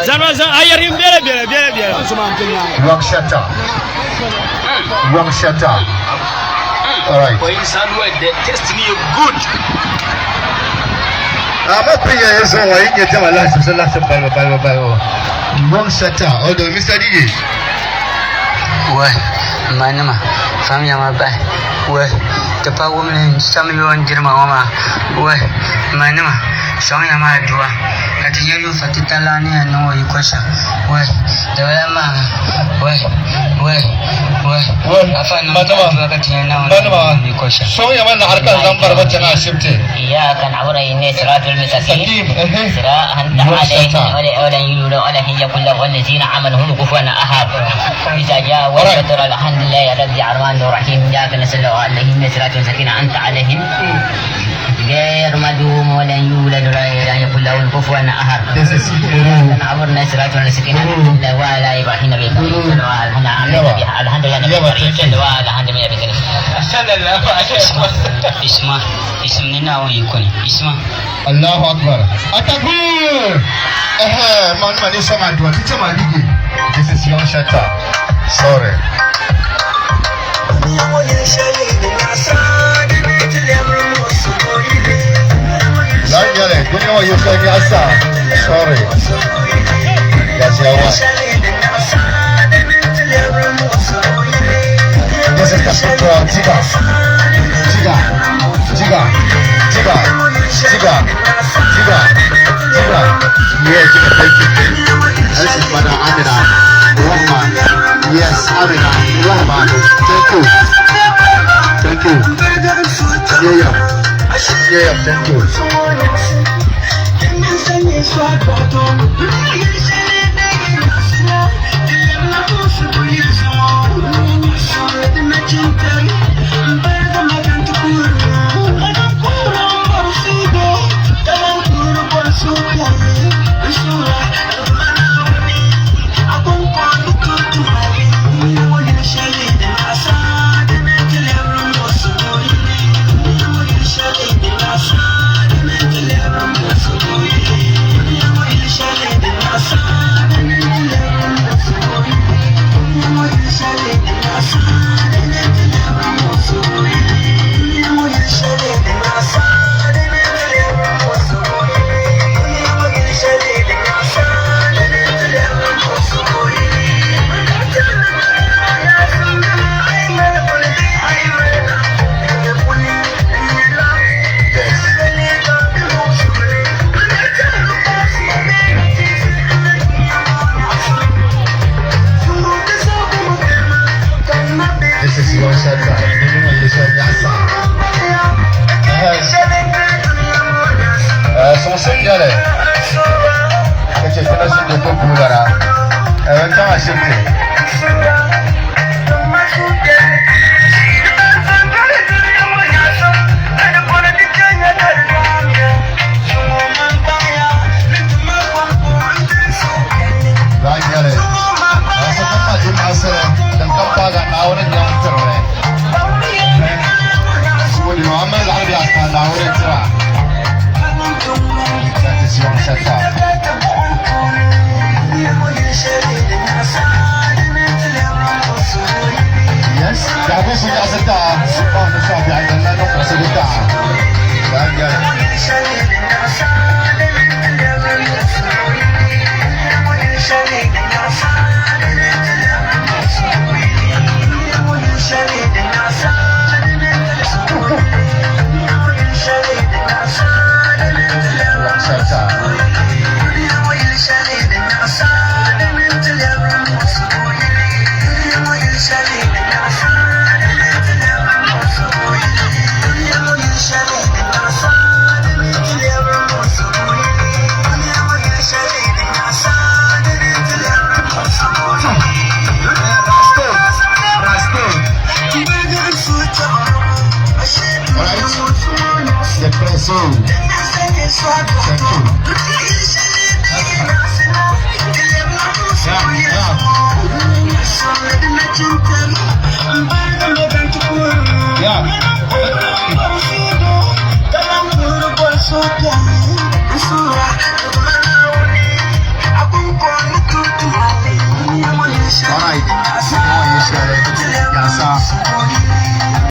Zanima zan a yɛri bɛla bɛla bɛla bɛla. Wrong shutter. Wrong shutter. All right. Good. Ama pinya yeso wa inye tema last so last balibu balibu balibu. Wrong shutter. Although Mr. DJ. Wai manima famiya ma bahi wai ti pa wumli samiyoo n-diri ma ŋɔ maa wai manima sɔŋya ma adua ka ti nya yufa titali ni yɛn niŋ o yiko shɛm wai di bi lahi maana wai wai wai Wai afa niŋ manima adua ka ti nya Naawuni ni manima niŋ o yiko shɛm. sɔŋya ma laɣiri ka n zaŋ bariba chaŋ ashibiti. إياك نعبد إن صراط المستقيم Mustaqim. Ehe. صراط أنت Wrong عليهم shutter. ولا ولا يولد ولا يكن له الذين عملوا هم كفوا أحد إذا جاء All right. والفتر الحمد لله يا رب الرحمن الرحيم إياك نسأل عليهم صراط المستقيم أنت عليهم غير مدوم ولا يولد ولا يكن له كفوا أحد This is Eru. نعبد صراط المستقيم الحمد لله وعلى إبراهيم بالكريم Yawa. الحمد لله Yawa, thank you. الحمد لله بالكريم Isma ism ni Naawuni yiko ni isma. Allahu Akbar. Atakbir. Eh, man man ni sɔŋ adua. Teacher ma DJ. This is Young Shatta. Sorry. Lanyale, dunia wa Yusa ni asa. Sorry. Gazi awa. This is the football. Jiga. Jiga. Jiga. Jiga. Jiga. Jiga. Jiga. Yeah, Jiga, thank you. This is Madam Amina. Rahman. Yes, Amina. Rahman. Thank you. Thank you. Yeah, yeah. Yeah, yeah, thank you. Yes. This is Young Shatta. Dunia wa Yusa ni asa. Eh, son singale. Kace tana shi da ko bulara. Eh, kan ashibiti.